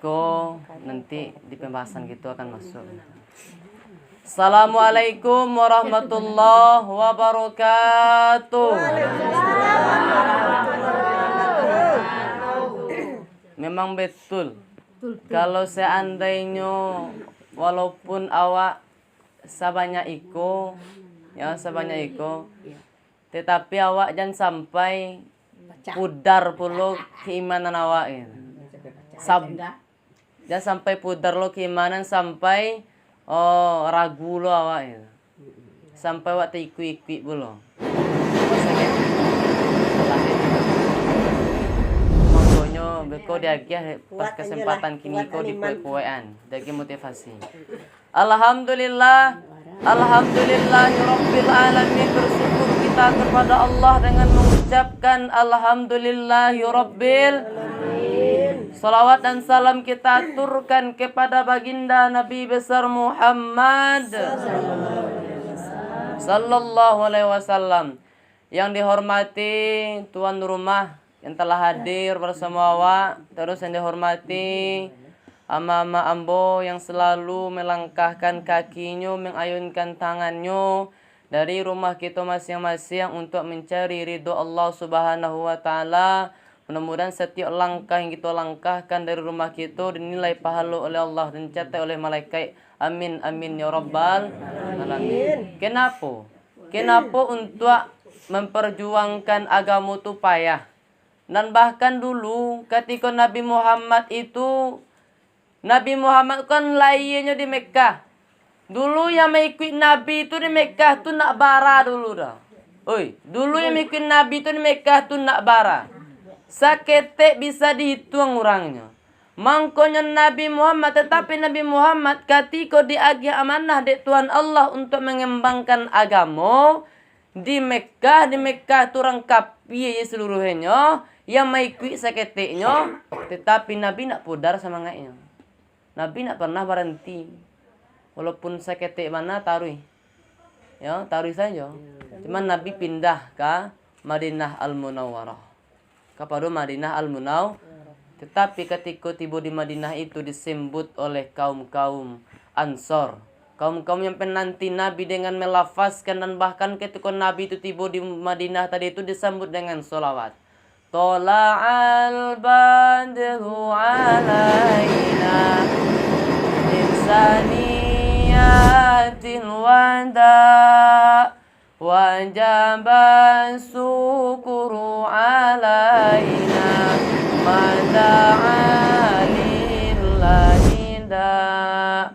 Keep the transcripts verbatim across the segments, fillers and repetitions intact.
Ko nanti di pembahasan kito akan masuk. Assalamualaikum warahmatullahi wabarakatuh. Memang betul. Kalau seandainyo walaupun awak sabanyak iko, ya, sabanyak iko, tetapi awak jan sampai pudar pulo keimanan awak, gitu. Sab-, jan sampai pudar lo keimanan, sampai, oh, ragu lo awak, gitu. Sampai awak taikuik-ikuik pulo. Makonyo, beko diagiah pas kesempatan kini ko dikuek-kuekan, diagiah motivasi. Alhamdulillah. Alhamdulillahirabbil alamin. Bersyukur kita kepada Allah dengan mengucapkan alhamdulillahirabbil. Salawat dan salam kita aturkan kepada baginda Nabi besar Muhammad sallallahu alaihi wasallam. Yang dihormati tuan rumah yang telah hadir bersama awak, terus yang dihormati ama-ama ambo yang selalu melangkahkan kakinyo, mengayunkan tangannyo dari rumah kito masing-masing untuk mencari ridho Allah Subhanahu wa Ta'ala. Mudah-mudahan setiap langkah yang kito langkahkan dari rumah kito dinilai pahalo oleh Allah dan dicatat oleh malaikat. Amin, amin, ya rabbal alamin. Kenapo? Kenapo untuak memperjuangkan agamo tu payah? Dan bahkan dulu, katiko Nabi Muhammad itu, Nabi Muhammad kan lahianyo di Mekah. Dulu yang maikuik Nabi tu di Mekah tu ndak bara dulu doh. Oi, dulu yang maikuik Nabi tu di Mekah tu ndak bara. Saketek bisa dihituang urangnyo. Mangkonyo Nabi Muhammad, tetapi Nabi Muhammad katiko diagiah amanah dek Tuhan Allah untuk mengembangkan agamo di Mekah, di Mekah tu urang kapia je seluruhnyo, yang maikuik saketeknyo, tetapi Nabi ndak pudar samangaiknyo. Nabi ndak pernah baranti. Walaupun saketek bana taruih. Yo, taruih sajo. Cuman Nabi pindah ka Madinah Al-Munawwarah. Kapado Madinah Al-Munaw-, tetapi katiko tibo di Madinah itu disambut oleh kaum-kaum Ansor. Kaum-kaum yang menanti Nabi dengan melafazkan, dan bahkan katiko Nabi itu tibo di Madinah tadi itu disambut dengan sholawat. Thala'al badru alaina min saniyatil wada'. Wajaba syukru alaina mada'a lillahi da.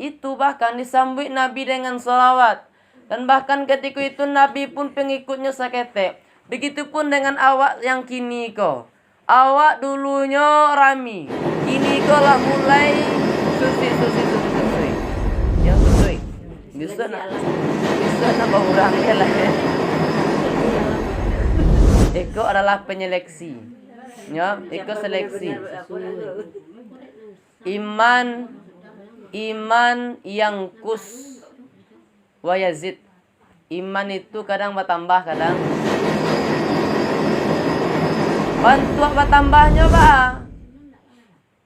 Itu bahkan disambuik Nabi dengan salawat. Dan bahkan katiko itu Nabi pun pangikutnyo saketek. Begitupun dengan awak yang kini ko. Awak dulunyo rami, kini ko lah mulai susuik, susuik, susuik, susuik. Yo, susuik. Bisuak nak, bisuak nak baurang je lah. Iko adalah penyeleksi. Yo, iko seleksi. Iman, iman yang kus. Wa yazid. Iman itu kadang batambah, kadang. Bantuak batambahnyo baa?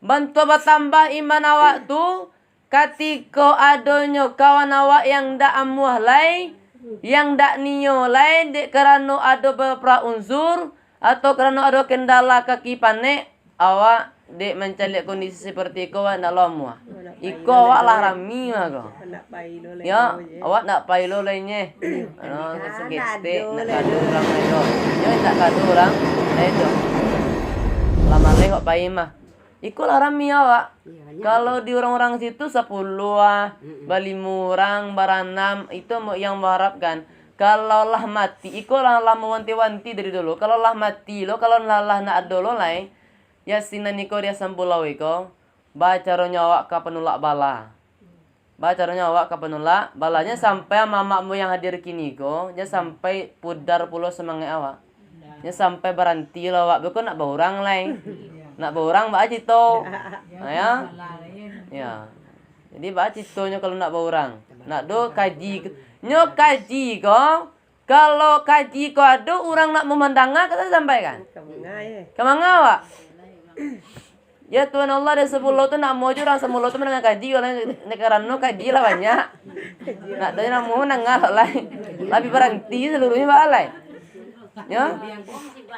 Bantuak batambah iman awak tu, katiko adonyo kawan awak yang ndak amuah lai, yang ndak nio lai, dek karano ado babarapo unsur, atau karano ado kendala kaki panek, awak dek mancaliak kondisi seperti iko, awak ndak lo amuah. Iko awak lah rami mah ko. Yo, awak ndak pai lo lai nyeh. Ano, saketek, ndak kado urang lai doh. Yo, ndak kado urang lai doh. Lah maleh awak pai mah. Iko lah rami awak. Kalau di urang-urang situ sapuluah ah, balimo urang, baranam, itu yang mengharapkan. Kalau lah mati, iko lah, lah mawanti-wanti dari dulu. Kalau lah mati lo, kalau lah, lah ndak ado lo lai, Yasin nan iko di Asam Pulau iko, baa caronyo awak ka panulak bala. Baa caronyo awak ka panulak bala, jan sampai amak-amakmu yang hadir kini ko, jan sampai pudar pulo samangaik awak. Jan sampai baranti lo awak, beko ndak baurang lai. Ndak baurang baa cito. Nah, yo. Yo. Jadi baa citonyo kalau ndak baurang? Ndak do kaji. Nyo kaji ko, kalau kaji ko ado urang nak mandanga, ka sampaikan. Ka manga awak? Ya Tuhan Allah, dari samulo tu nak amuah jo urang samulo tu mandanga kaji, lai, dek karano kaji lah banyak. Nak tu nak amuah mandanga lah, lai. Lah bi baranti saluruhnyo baa lai. Yo.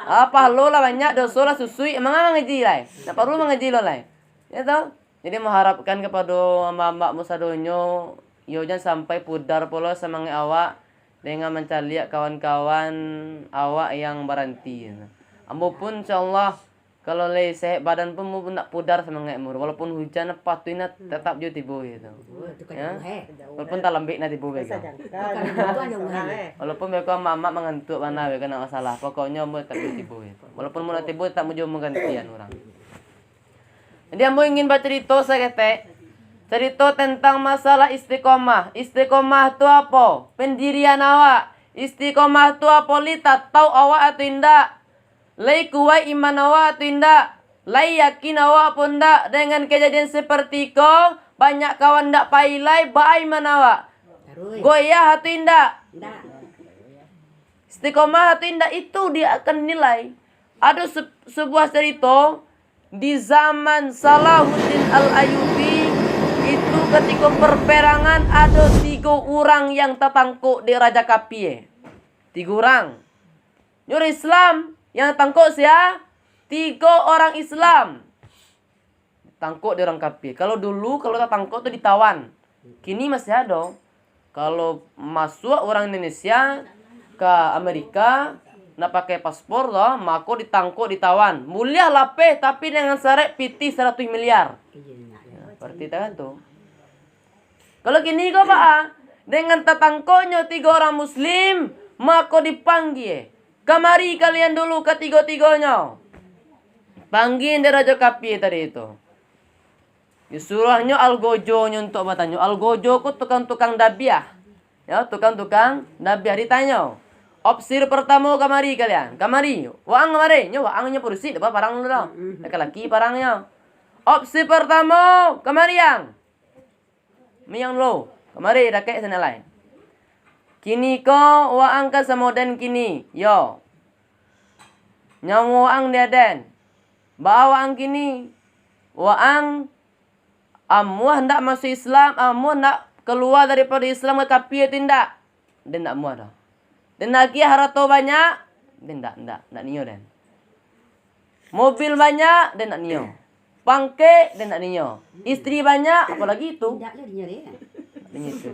Ah, pahalo lah banyak, doso lah susuik, emang mangaji lai. Ndak paralu mangaji lo lai. Ya toh? Jadi, mengharapkan kapado amak-amak musadonyo, yo jan sampai pudar pulo samangaik awak dengan mancaliak kawan-kawan awak yang baranti. Ambo pun, insyaallah, kalau lai sehat badan pun, ambo pun ndak pudar samangaik ambo. Walaupun hujan, patuih nah, tetap juo tibo gitu. Ya. Walaupun talambek nah tibo beko. Walaupun beko amak-amak mangantuak bana beko, ndak masalah. Pokoknyo ambo tetap juo tibo gitu. Walaupun ambo ndak tibo, tetap ambo juo manggantian urang. Jadi, ambo ingin bacarito saketek, carito tentang masalah istiqomah. Istiqomah tu apo? Pendirian awak. Istiqomah tu apo, lai tatap awak atau indak? Lai kuaik iman awak atau indak? Lai yakin awak apo indak? Dengan kejadian seperti ko, banyak kawan ndak pai lai, baa iman awak? Goyah atau indak? Istiqomah atau indak, itu dia akan nilai. Ado se-, sebuah carito, di zaman Salahuddin Al-Ayyubi, itu katiko perperangan, ado tigo urang yang tatangkok dek raja kapie. Tigo urang. Nyo urang Islam, yang tatangkok sia? Tigo urang Islam. Tangkok di urang kapie. Kalau dulu, kalau tatangkok tu ditawan. Kini masih ado. Kalau masuak urang Indonesia ka Amerika, ndak pakai paspor tu, mako ditangkok, ditawan. Buliah lapeh, tapi dengan syarat pitih saratuih miliar. Ya, berarti tagantung. Kalau kini ko, baa? Dengan tatangkoknyo tigo urang muslim, mako dipanggie. Kamari kalian dulu katigo-tigonyo. Panggie dek rajo kapie tadi tu. Disuruahnyo algojonyo untuak batanyo. Algojo ko tukang-tukang dabiah. Yo, tukang-tukang dabiah ditanyo. Opsi pertamo, kamari kalian. Kamari. Waang kamari. Nyo waang nyo padusi, dapek parang dulu dah. Laki-laki parangnyo. Opsi pertamo, kamari ang. Miang lo, kamari dakek sinan lai. Kini ko waang ka samo den kini, yo. Nyawo waang di aden. Baa waang kini? Waang amuah ndak masuak Islam, amuah ndak kalua daripado Islam ka kapie tu indak? Den ndak amuah doh. Den agiah harato banyak, den ndak, ndak, ndak nio den. Mobil banyak, den ndak nio. Pangkek, den ndak nio. Istri banyak, apolai itu. Indak lo dinyo deh. Dinyo itu.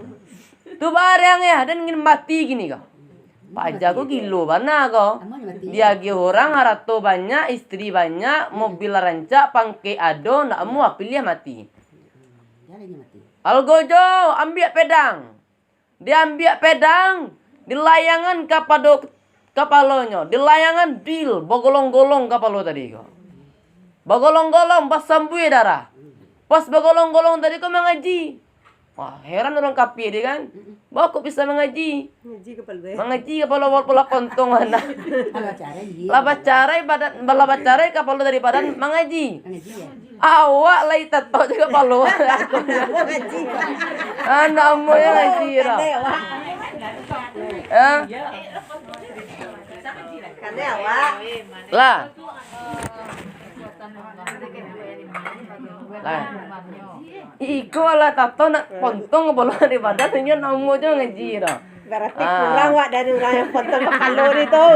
Tu barang ya, den ingin mati kini ko. Paja ko gilo bana ko. Amuah nyo mati. Diagiah urang harato banyak, istri banyak, mobil rancak, pangkek ado, ndak amuah, piliah mati. Jan inyo mati. Algojo, ambiak pedang. Diambiak pedang, dilayangan kapado kapalonyo, dilayangan dil, bagolong-golong kapalo tadi ko. Bagolong-golong, basambuih darah. Pas bagolong-golong tadi ko mangaji. Wah, heran urang kapie tadi kan. Baa kok bisa mangaji? Mangaji kapalo, eh? Mangaji kapalo, walaupun lah pontong bana. Lah bacarai, badan, lah bacarai kapalo dari badan mangaji. Mangaji, ya? Awak lai tatok jo kapalo. Anak amuah yo ngaji dah. Ya. Lah. Lah. Iko lah tatok nak pontong kapalo di badan, inyo anak amuah jo ngaji dah. Berarti kurang wak dari urang yang pontong kapalo tadi tu.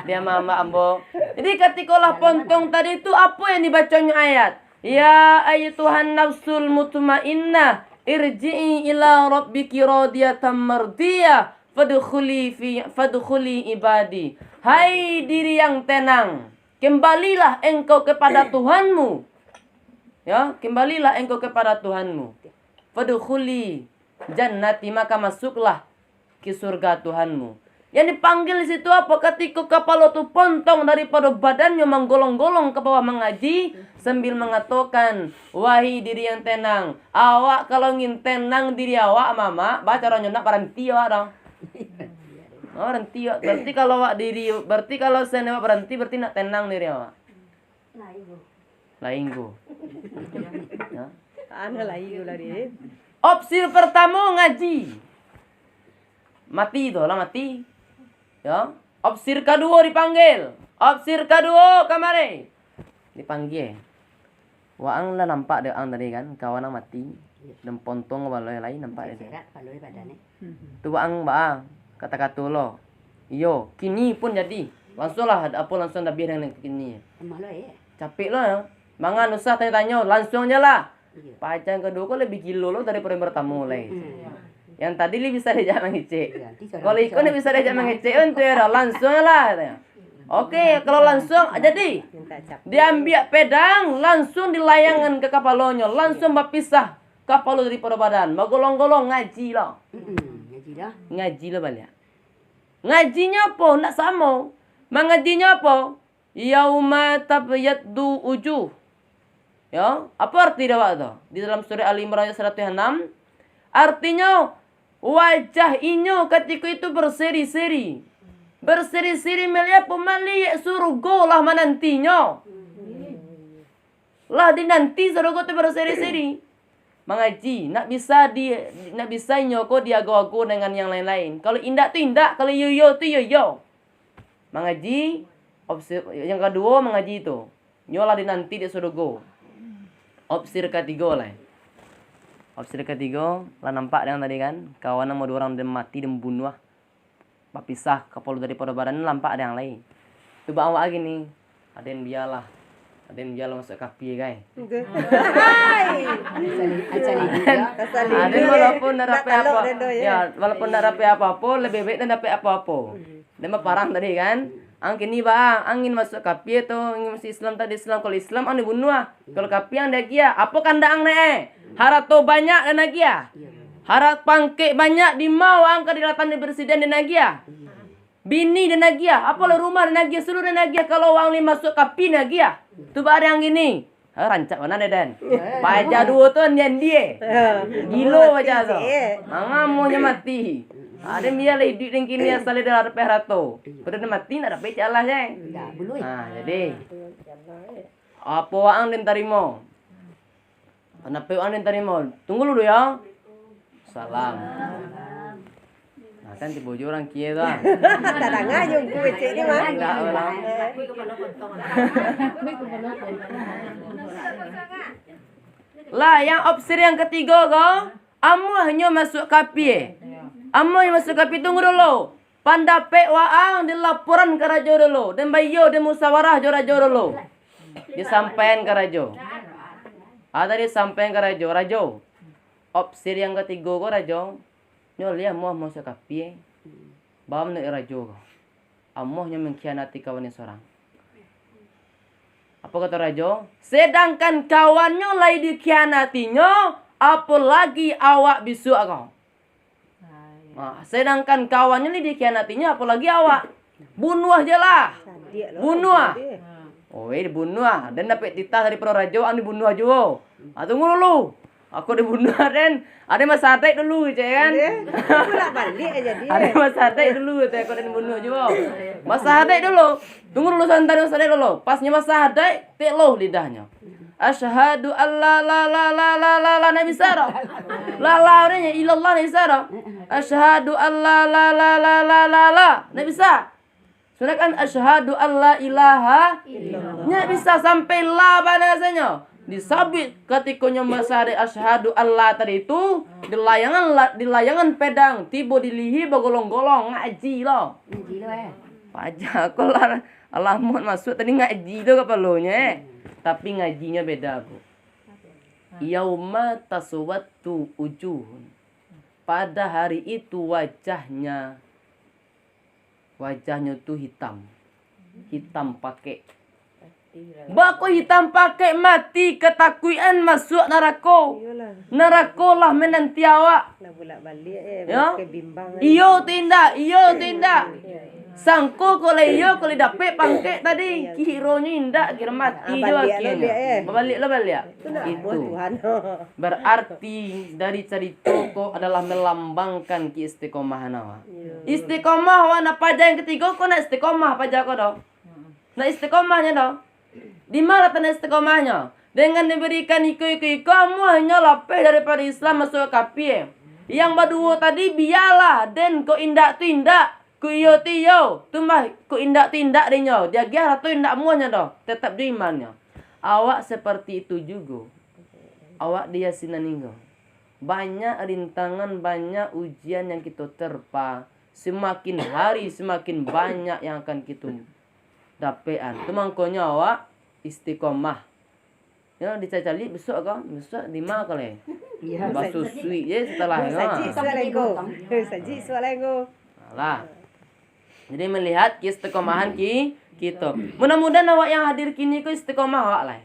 Dia mamak ambo. Jadi katiko lah pontong tadi tu, apo yang dibaconyo ayat? "Ya ayyatuhan nafsul mutmainnah, irji'i ila rabbiki radiyatan mardiyah, fadkhuli fi, fadkhuli ibadi." Hai diri yang tenang, kembalilah engkau kepada Tuhanmu. Ya, kembalilah engkau kepada Tuhanmu. Fadkhuli jannati, maka masuklah ke surga Tuhanmu. Yang dipanggil di situ apa? Katiko kapalo tu pontong daripado badannyo manggolong-golong ka bawah mangaji, sambil mangatokan, "Wahai diri yang tenang, awak kalau ingin tenang diri awak, mamak, baa caronyo nak baranti awak dah." Oh, baranti awak. Berarti kalau awak diri, berarti kalau sen awak baranti, berarti nak tenang diri awak. Lain go. Ya. Anu lain go lah, deh. Opsi pertamo ngaji. Mati tu lah, mati. Ya. Opsi kaduo dipanggil. Opsi kaduo kamari. Dipanggie. Waang lah nampak dek ang tadi kan, kawan ang mati. Iyo. Dan pontong kapalo lai nampak dek. Serak kapalo badan ni. Tu waang baa, kata-kato lo. Iyo, kini pun jadi. Langsuang lah, apo langsuang dabih dengan kini. Lemah lo, eh. Capek lo, ya. Mangan usah tanyo-tanyo, langsuang je lah. Iyo. Paja kaduo ko labiah gilo lo daripado yang partamo lai. Hmm. Yang tadi lai bisa diajak mangecek. Iyo, nanti kalau iko ndak bisa diajak mangecek, kan tu ya dah, langsuang je lah, katonyo. Oke, kalau langsuang, jadi. Minta capek. Diambiak pedang, langsuang dilayangkan ka kapalonyo, langsuang bapisah kapalo daripado badan, bagolong-golong, ngaji lo. Mm-mm, ngaji lah. Ngaji lo baliak. Ngajinyo apo? Ndak samo. Mangajinyo apo? Yauma tabyaddu wujuh. Yo, apo arti dek awak tu? Di dalam surah Ali Imran ayat saratus anam, artinyo, wajah inyo katiko itu berseri-seri. Berseri-seri maliek apo? Maliek surugo lah manantinyo. Lah dinanti sarugo tu baseri-seri. Mangaji, nak bisa di, nak bisa inyo ko diago-ago dengan yang lain-lain. Kalau indak tu indak, kalau iyo-iyo tu iyo-iyo. Mangaji, opsi yang kaduo mangaji tu. Nyo lah dinanti di sarugo. Opsi katigo lah. Opsi katigo, lah nampak dengan tadi kan, kawan nan duo urang den mati, den bunuah. Bapisah kapalo daripado badan, nampak ado yang lain. Tu baa awak gini, aden bialah. Aden bialah masuak kapia, kai. Aden walaupun ndak dapek apo, ya, walaupun ndak dapek apo-apo, labiah baik ndak dapek apo-apo. Den baparang tadi kan. Ang kini baa, ang ingin masuak kapia tu, ingin masuak Islam tadi Islam. Kalau Islam ang dibunuah, kalau kapia ang diagiah. Apo kandak ang nyo, eh? Harato banyak den agiah. Harat pangkek banyak di ma waang ka dilatang di presiden den agiah. Bini den agiah, apo lah rumah den agiah, saluruah den agiah, kalau waang lai masuak kapia den agiah. Tu baa dek ang gini. Ha, rancak bana dek den. Paja duo tu andiang-andiang. Gilo paja tu. Mangamonyo mati. Aden bialah iduik den kini asal den dapek harato. Kalau den mati ndak dapek cak alah je. Ha, jadi. Apo waang den tarimo. Pandapek waang den tarimo. Tunggu dulu yo. Salam. Nah, kan tibo jo urang kia tu ah. Tadanga jo ungku kecek ni mah. Indak lah. Lah, yang opsi yang katigo ko, amuahnyo masuak kapia. Amuahnyo masuak kapia, tunggu dulu. Pandapek waang dilaporan ka rajo dulu, den baiyo, den musawarah jo rajo dulu. Disampaian ka rajo. Ah, tadi disampaian ka rajo, rajo. Opsi yang katigo ko, rajo, nyo lai amuah masuak kapia. Baa manuruik rajo ko? Amuahnyo mangkhianati kawannyo surang. Apo kato rajo? Sedangkan kawannyo lai dikhianatinyo, apo lagi awak bisuak ko? Ha, sedangkan kawannyo ni dikhianatinyo, apo lagi awak? Bunuah je lah. Bunuah. Oi, dibunuah. Den dapek titah daripado rajo, ang dibunuah juo. Ha, tunggu dulu. Aku dibunuah, den. Aden basahadaik dulu, cek kan? Aden basahadaik dulu, cek, aku den bunuah juo. Basahadaik dulu. Tunggu dulu sabanta, basahadaik dulu. Pas nyo basahadaik, tek lo lidahnyo. Asyhadu alla la la la la la la, ndak bisa doh. La la udah nyo, illallah ndak bisa doh. Asyhadu alla la la la la la la, ndak bisa. Sedangkan asyhadu alla ilaha illallah. Ndak bisa sampai la bana sajo. Disabuik katiko nyo basahadaik asyhadu alla tadi tu, dilayangkan la-, dilayangkan pedang, tibo di lihi bagolong-golong, ngaji lo. Ngaji lo, eh. Paja ko lah, alamun masuak tadi ngaji tu kapalonyo, eh. Tapi ngajinyo beda, Bu. Yauma taswaddu wujuhun. Pada hari itu wajahnya, wajahnyo tu hitam. Hitam pakek. Bako hitam pakek, mati katakuikan masuak narako. Iyolah. Narako lah menanti awak. Lah bulak-balik, eh, yo? Bimbang. Iyo tu indak, iyo tu indak. Sangko kok lah iyo, kok lah dapek pangkek tadi. Kironyo indak, kiro mati jo akhirnyo. Babaliak lah baliak. Itu. Berarti dari carito ko adalah melambangkan keistiqomahan awak. Istiqomah awak nak paja yang katigo, ko nak istiqomah paja ko doh. Nak istiqomahnyo doh. Di ma latak nak istiqomahnyo? Dengan diberikan iko, iko, iko, amuahnyo lapeh daripado Islam masuak kapia. Yang baduo tadi bialah, den kok indak tu indak, kok iyo tu iyo, tu mah kok indak tu indak dinyo, diagiah harato indak amuahnyo doh, tetap jo imannyo. Awak seperti itu jugo. Awak di yasinan iko. Banyak rintangan, banyak ujian yang kito terpa. Semakin hari, semakin banyak yang akan kito dapekan. Tu mangkonyo awak istiqomah. Yo, dicacali besok ko, besok limo ko lai. Iyo. Basusuik je setelah. Saji sualenggo. Saji sualenggo. Alah. Jadi melihat keistiqomahan ki-, kito. Mudah-mudahan awak yang hadir kini ko istiqomah awak lai.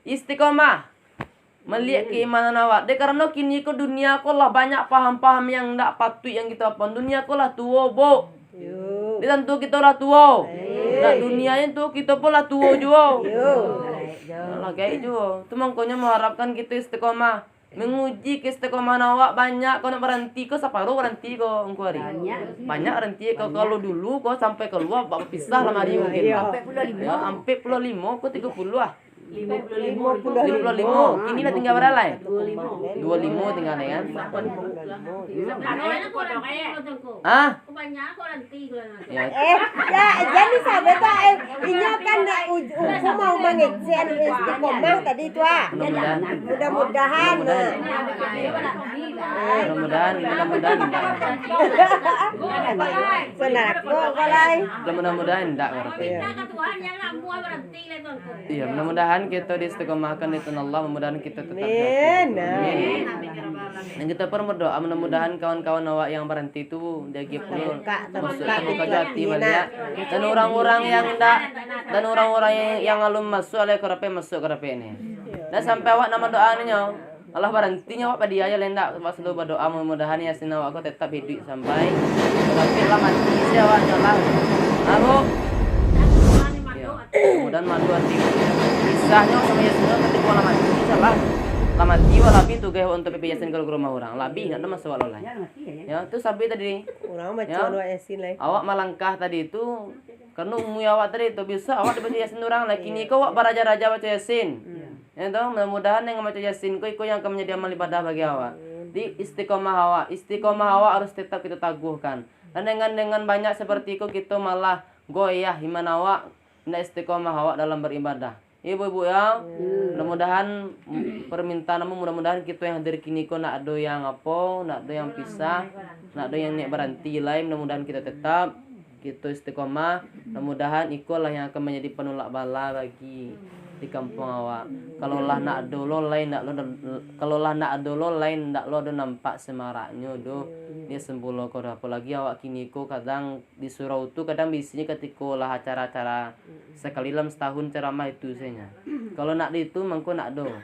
Istiqomah. Melihat keimanan awak. Dek karano kini ko dunia ko lah banyak paham-paham yang ndak patuik yang kito apo. Dunia ko lah tuo, Buk. Yo. Di tantu kito lah tuo. Baik. Nak dunia yang tuo, kito pun lah tuo juo. Yo. Lah gaek juo. Tu mangkonyo mengharapkan kito istiqomah. Menguji keistiqomahan awak banyak, kau nak baranti ko, saparo baranti ko, Ungku Ari. Banyak. Banyak baranti ko, kalau dulu ko sampai kalua, bak bapisah lamari mungkin. Iyo. Ampek puluah limo. Yo, ampek puluah limo ko tigo puluah lah. Limo puluah limo. Limo puluah limo. Kini lah tinggal bara lai? Duo limo. Duo limo tinggal lai, kan? Hah? Ya. Eh, ya, jadi sahabat tu, eh, inyo kan nak uj-, uju mau mangecek istiqomah tadi tu, ah. Mudah-mudahan. Mudah-mudahan, nah. Mudah-mudahan, mudah-mudahan. Benar, kok, kok lai? Mudah-mudahan ndak, ngarti. Iya. Iya, mudah-mudahan kito diistiqomahkan di Tuhan Allah, mudah-mudahan kito tetap jatuh. Amin. Amin. Dan kito pun berdoa, mudah-mudahan kawan-kawan awak yang baranti tu diagiah pulo. Terbuka, terbuka, terbuka hati baliak. Dan orang-orang yang ndak, dan orang-orang yang, yang alun masuk, alai ka dapek masuk ka dapek ni. Dan sampai awak nak mandoa ninyo, alah barantinyo awak padia aja lah, indak awak selalu badoa, mudah-mudahan yasin awak ko tetap hiduik sampai. Tapi lah mati se awaknyo lah. Apo? Iyo. Mudah-mudahan malu ati. Kisahnyo samo yasin tu ketika lah mati, salah. Lah mati awak lah abih tugas awak untuak pai yasin ka rumah urang. Lah abih, ndak ado maso awak lo lai. Yo, tu sabab tadi. Urang baco doa yasin lai. Awak malangkah tadi tu, karano umua awak tadi tu, bisa awak dibaco yasin urang lai. Kini ko awak baraja-raja baco yasin. Yo tu, mudah-mudahan dengan baco yasin ko, iko yang akan manjadi amal ibadah bagi awak. Di istiqomah awak, istiqomah awak harus tetap kito taguhkan. Dan dengan, dengan banyak seperti iko, kito malah goyah iman awak, indak istiqomah awak dalam baribadah. Iyo, Ibu-ibu, yo. Mudah-mudahan, mm, permintaan ambo, mudah-mudahan kito yang hadir kini ko ndak ado yang apo, ndak ado yang pisah, ndak ado yang niat baranti lai, mudah-mudahan kito tetap kito istiqomah, mudah-mudahan ikolah yang akan manjadi panulak bala bagi di kampuang awak. Kalau lah ndak ado lo lai, ndak lo, kalau lah ndak ado lo lai, ndak lo ado nampak semaraknyo doh di Sempulo ko doh. Apolagi awak kini ko kadang di surau tu kadang biasanyo katiko lah acara-acara sakali dalam setahun ceramah itu sajo. Kalau ndak di itu, mangko ndak ado.